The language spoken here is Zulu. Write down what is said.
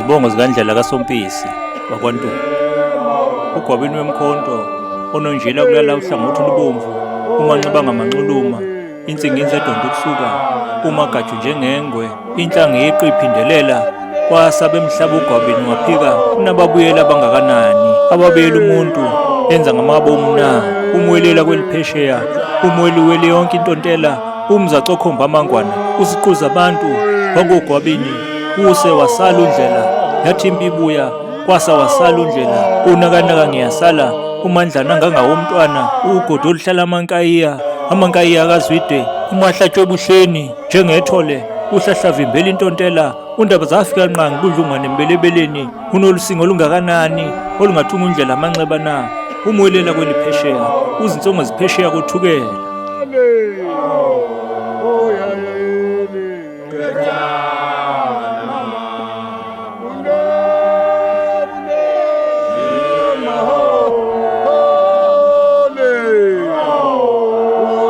Izibongo zikaNdlela kaSompisi wakwaNtuli. Ugwabini wemkhonto ononjila kulala uhlangothi olubomvu umanxiba ngamanxuluma insinginzi edonda ukusuka umagaju njengengwe inhlanga yeqi iphindelela kwasa bemhlaba ugwabini waphika kunababuyela abangakanani ababuyela umuntu enza ngamabomu na umwelela kweliphesheya umweliwele yonke intontela umzacokhomba amangwana usiquza abantu wakogwabini kuse wasala undlela yathi impi ibuya kwasa wasala undlela unakanaka ngiyasala umandlana ngangawomntwana ugodo oluhlala amankayiya amankayiya akazwide umahlatshwe ebuhleni njengethole uhlahlavimbela intontela undaba zafika nqangi kudlungwane embelebeleni unolusingo olungakanani olungathunga undlela amanxeba na umwelela kweliphesheya uzinsongo ziphesheya kothukela.